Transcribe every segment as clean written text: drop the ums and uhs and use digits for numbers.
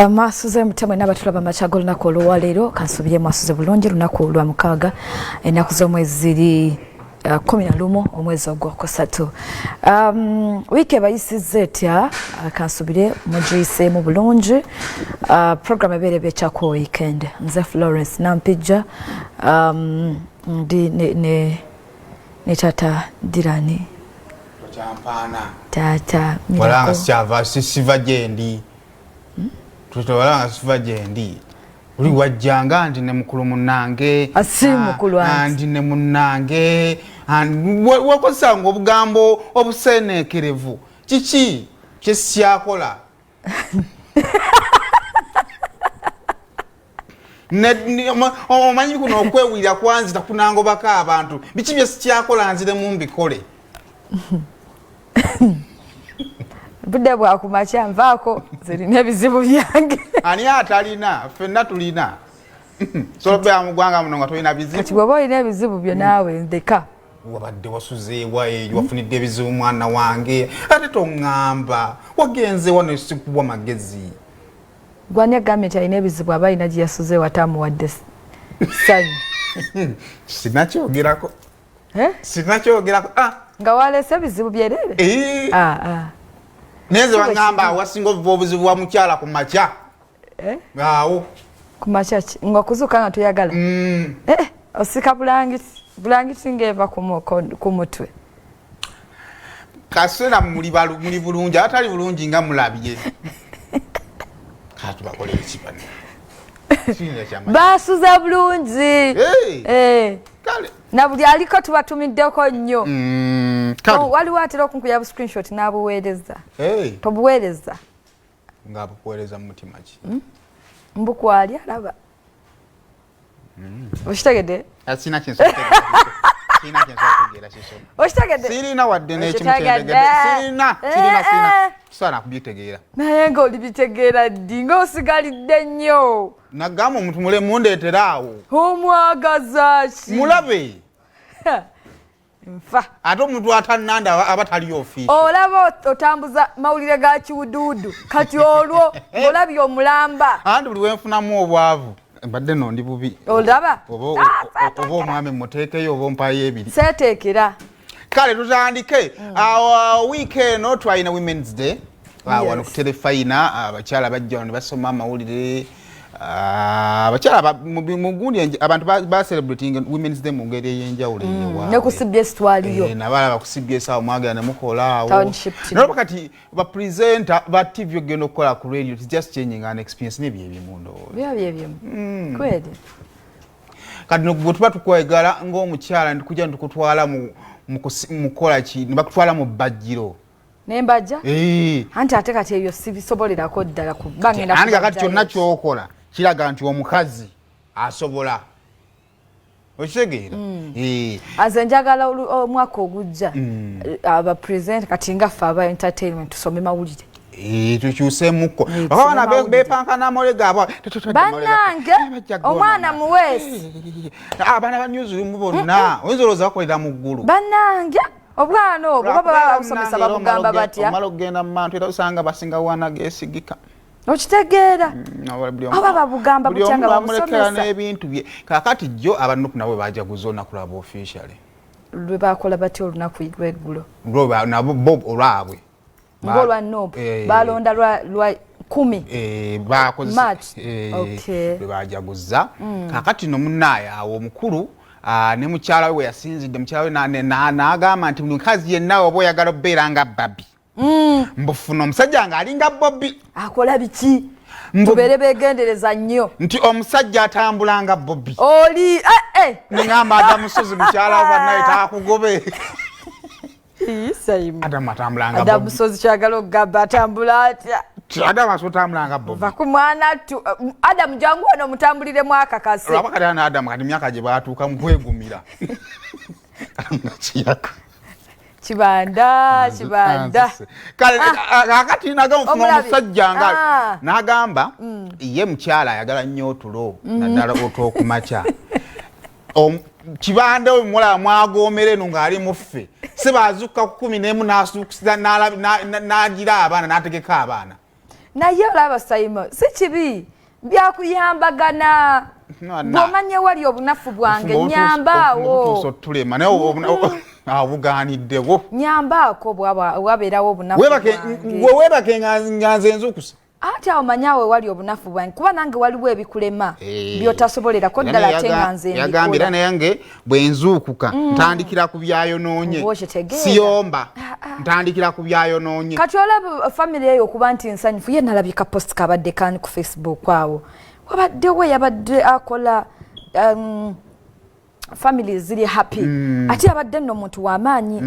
Mwasuze mutya mwenna abatulaba makya g'olunaku olwaleero? Kansubire mwasuze bulungi. Lunaku lwa mukaaga, ennaku z'omwezi ziri 11 omwezi ogwokusatu. Wiiki ebayisizza etya? Kansubire mugiyiseemu bulungi. Program ebeera ebyekyako weekend. Nze Florence Nampijja, ndi ne tata Dirani. Kyampaana. Tata. Walanga sikyava siva gyendi. Tutawalanga siva gyendi. Oli wajjanga nti ne mukulu munnange. Si mukulu anti. Ndi ne munnange. Wakozesanga obugambo obuseeneekerevu. Kiki kye sikyakola? Omanyi kuno okwewulira kwanzita kunangobako abantu. Biki bye sikyakola nziremu mbikole? Budde bwakumakya, nvaako, zirina ebizibu byange. Ani atalina? Ffenna tulina. Sobeera mu ggwanga muno nga tolina bizibu. Kati bw'oba olina ebizibu byo naawe ndeka. Wabadde wasuzeewa eyo, wafunidde ebizibu mwana wange, ate toŋŋamba wagenze wano sikuwa magezi. Gwani agambye nti alina ebizibu aba alina gye yasuze watamuwadde ssanyu? Sinakyogerako. Eh? Sinakyogerako. Ah. Nga waleese ebizibu byerere. Eh. Ah, ah. Naye nze baŋŋamba wasinga obuva obuzibu bwa mukyala ku makya. Eh? Awo. Ku makya ki? Nga okuzuuka nga toyagala? Eh, osika bulangiti, bulangiti ng'eva ku mutwe. Kaseera muli bulungi, abatali bulungi nga mulabye. Kati bakolere ki bano? Basuze bulungi. Hey. Kale. Na buli aliko tubatumiddeko nnyo. Kale. Waliwo atera okunkuya bu screenshot n'abuweereza. Hey. Tobuweereza. Nga bukuweereza mu mutima ki? Mbukwali alaba. Okitegedde? Sirina kyensobola kutegeera. Sirina kyensobola kutegeera kisono. Okitegedde? Sirina wadde n'ekimu kyentegedde. Sirina, sirina, sirina. Kisobola kubitegeera. Naye ng'olibitegeera ddi ng'osigalidde nnyo? Nagamba omuntu mule mundeetera awo. Omwagaza ki? Mulabe. Nfa. Ate omuntu atannanda aba tali ofiisi. Olaba otambuza mawulire ga kiwuduudu kati olwo ng'olabye omulamba. Anti buli wenfunamu obwavu mbadde no ndi bubi. Olaba? Oba omwami muteekeyo oba ompayo ebiri. Seeteekera. Kale tutandike. Wiiki eno twalina Women's Day. Wano ku Terefayina abakyala bajja wano ne basoma amawulire. Abakyala mu gundi abantu ba celebrating Women's Day mu ngeri ey'enjawulo eyo. Ne ku CBS twaliyo. Nabalaba ku CBS awo mwagenda ne mukola awo. Naye kati ba presenter ba TV ogenda okukola ku radio, it's just changing an experience n'ebyo ebimu ndowooza. Biba bye bimu. Kweli. Kati no bwe tuba tukwegala ng'omukyala ntukujja ntukutwala mu kukola ki, ne bakutwala mu bbajjiro. Nembajja? Anti ate kati ebyo sibisobolerako ddala kuba ngenda Anti kakati kyonna ky'okola kiraga nti omukazi asobola. Okitegeera? Aze njagala omwaka ogujja aba present kati nga ffe aba entertainment tusome mawulire. Tukyuseemukko. Abaana beepanka n'amawulire gaabwe. Bannange, omwana muweesi. Abaana ba newsroom bonna oyinza olowooza bakolera mu ggulu. Bannange, obwana obwo baba babusomesa babugamba batya? Omala okugenda mu mantu era osanga basinga wana geesigika. Okitegeera? Oba babugamba butya nga babusomesa? N'ebintu bye. Kaakati jjo aba Nup nabo bajaguza olunaku lwabwe officially. Lwe bakola batya olunaku lw'eggulo? Lwo nabo bo olwabwe. Ng'olwa Nup balonda lwa 10. Bakozesa March. Lwe bajaguza. Kaakati no munnaaye awo omukulu ne mukyala we we yasinzidde, mukyala we n'agamba nti mukazi yenna oba oyagala okubeera nga Barbie. Mbufuna omusajja ng'alinga Bobby. Akola biki? Tubeere beegendereza nnyo. Nti omusajja atambula nga Bobby. Oli, Nengamba Adamu Sozi mukyala we bannaye taakugobe. Adamu atambula nga Adamu Bobby. Sozi kyagala okugamba atambula atya? Adamu asobola nga Bobby. Va ku mwana tu. Adamu jangu wano omutambuliremu akakase. Lwaba kati ana Adamu kati myaka gye baatuuka mu kwegumira. Adamu nakiyako. Kibanda, kibanda. Kale, kakati nagamba ofuna omusajja nga n'agamba ye mukyala ayagala nnyo otulo, naddala otw'okumakya. Kibanda oyo mulaba mwagoomera eno ng'ali muffe. Si baazuukuka ku 11 n'asuukusa, n'agira abaana, n'ategeka abaana. Naye olaba Simon, si kibi byakuyambagana. Bw'omanya wali obunafu bwange nyambaawo. Tulema naye obugaaniddewo. Nyambaako wabeerawo obunafu bwange. Gwe weebake nga nze nzukusa. Ate awo manyawe wali obunafu bwange kuba nange waliwo ebikulema by'otasobolerako ddala ate nga nze mbikola. Yagambira naye bwe nzuukuka ntandikira ku byayonoonye. Siyomba ntandikira ku byayonoonye. Kati olaba family eyo okuba nti nsanyufu ye nalabye ka post kabadde kani ku Facebook awo. Wabaddewo yabadde akola family ziri happy. Ate abadde nno omuntu w'amaanyi.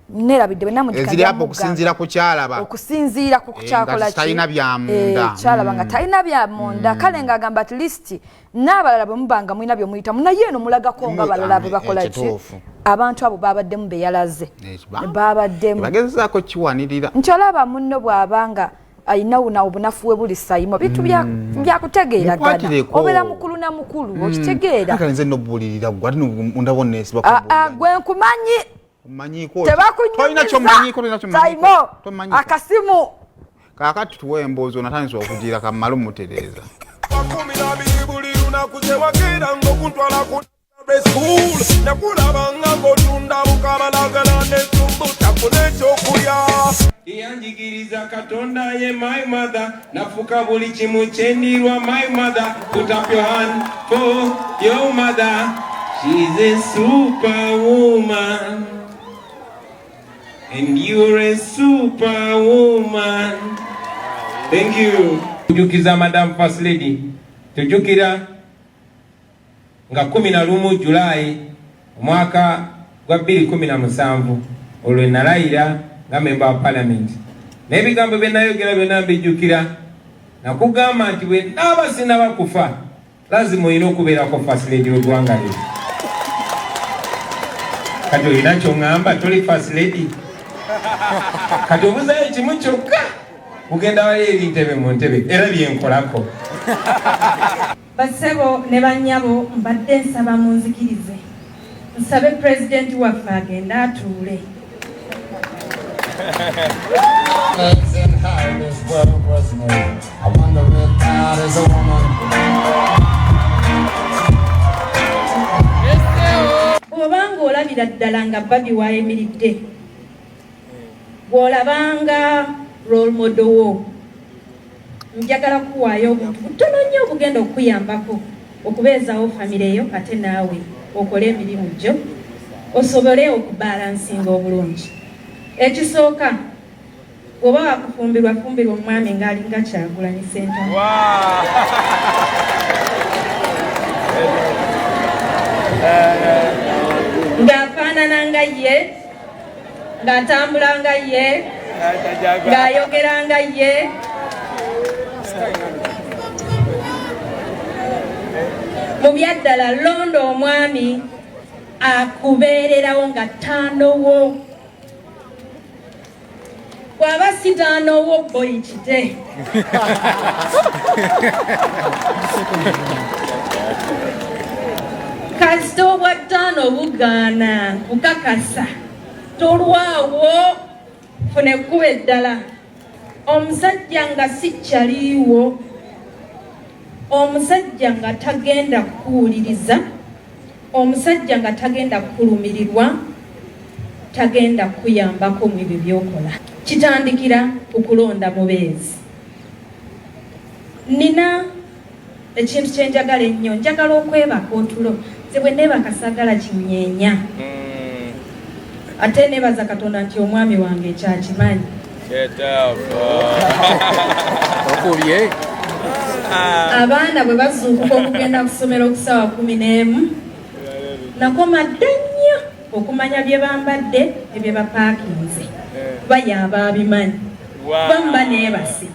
Neerabidde bwe namugikanja okusinziira ku kyalaba. Okusinziira ku kyakola ki. Talina bya munda. Kyalaba nga talina bya munda. Kale ng'agamba at least n'abalala bwe mubanga mulina bye muyitamu naye eno mulagako nga balala bwe bakola ki. Abantu abo babaddemu be yalaze. Babaddemu. Bagezaako kiwanirira. Nti olaba munno bw'abanga ayina una obunafu we buli Saimo bintu byakutegeeragana obeera mukulu na mukulu okitegeera. Kale nze nobulirira gwe ate ndabona ensi bakubulira. Gwe nkumanyi. Omanyiiko. Tebakunyumiza. Tolina ky'omanyiiko. Saimo akasimu. Kaakati tuwe emboozi onatandise okugira kamale omutereeza. 12 buli lunaku ze wakeeranga okuntwala ku school nakulabanga ng'otunda bukabalagala n'ensumbuta n'ekyokulya. Yanjigiriza Katonda ye my mother, nafuka buli kimu kyendirwa my mother. Put up your hand for your mother, she's a superwoman. And you're a superwoman. Thank you. Tujukiza Madam First Lady, tujukira nga 11 Julai omwaka gwa 2017 olwe nalayira nga member wa parliament. N'ebigambo bye nayogera byonna mbijjukira. Nakugamba nti bwe naaba sinnaba kufa lazima olina okubeerako First Lady w'eggwanga lino. Kati olina ky'oŋŋamba toli First Lady? Kati obuzayo kimu kyokka kugenda wali eri ntebe mu ntebe era bye nkolako. Bassebo ne bannyabo mbadde nsaba munzikirize nsabe pulezidenti waffe agende atuule. Bw'obanga olabira ddala nga Barbie w'ayimiridde, bw'olabanga role model wo, njagala kuwaayo obuntu butono nnyo obugenda okukuyambako okubeezaawo famire yo ate naawe okole emirimu gyo osobole okubalansinga obulungi. Ekisooka, bw'oba wakufumbirwa fumbirwa omwami ng'alinga Kyagulanyi Ssentamu. Ng'afaanana nga ye, ng'atambula nga ye, ng'ayogera nga ye. Mu byaddala londa omwami akubeererawo nga ttaano wo. Bw'aba si ttaano wo boyi kite. Kasita obwa ttaano bugaana kukakasa tolwawo funa ekkubo eddala. Omusajja nga si kyaliiwo, omusajja nga tagenda kukuwuliriza, omusajja nga tagenda kukulumirirwa, tagenda kukuyambako mu ebyo by'okola. Kitandikira ku kulonda mubeezi. Nina ekintu kye njagala ennyo, njagala okwebaka otulo. Nze bwe neebaka saagala kinyeenya. Ate neebaza Katonda nti omwami wange ekyakimanyi. Abaana bwe bazuukuka okugenda ku ssomero ku ssaawa 11, nakoma dda nnyo okumanya bye bambadde ne bye bapaakinze kuba y'aba abimanyi, kuba mba neebase.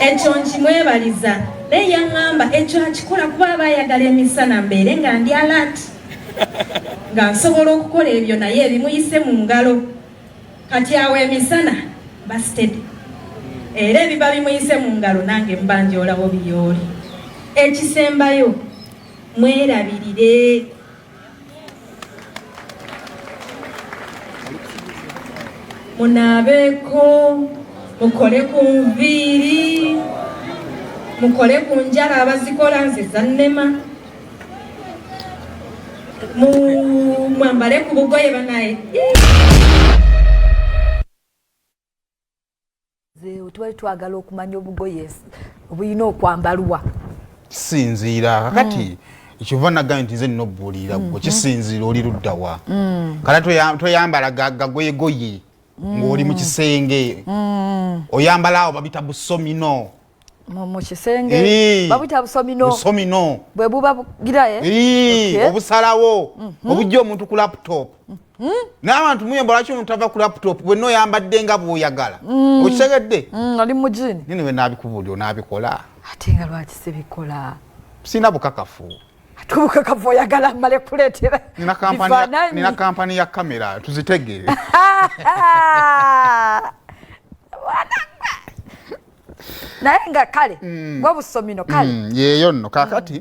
Ekyo nkimwebaliza, naye yaŋŋamba ekyo akikola kuba aba ayagala emisana mbeere nga ndi alert, nga nsobola okukola ebyo naye ebimuyise mu ngalo. Kati awo emisana mba steady, era ebiba bimuyise mu ngalo nange mba njoolawo biyoole. Ekisembayo, mwerabirire. Munaabeeko, mukole ku nviiri, mukole ku njala abazikola, nze zannema. Mwambale ku bugoye banaye. Tubali twagala okumanya obugoye obulina okwambalwa. Kisinziira kakati ekyova nagambye nti nze nina obubuulirira gwe. Kisinziira oli luddawa. Kale toyambala gagoyegoye ng'oli mu kisenge. Oyambala awo babita busomino. Mu kisenge babuyita busomino? Busomino. Bwe buba bugiraye. Obusalawo obujja omuntu ku laptop. N'abantu muyomba, lwaki omuntu ava ku laptop bwenna oyambadde nga bw'oyagala? Okitegedde? Oli mu jean. Nini we naabikubuulira onaabikola? Ate nga lwaki sibikola? Sina bukakafu. Ate obukakafu oyagala mmale kuleetera bifaananyi? Nina kampani ya kamera, tuzitege. Naye nga kale gwobusomino kale. Yeeyo nno kakati.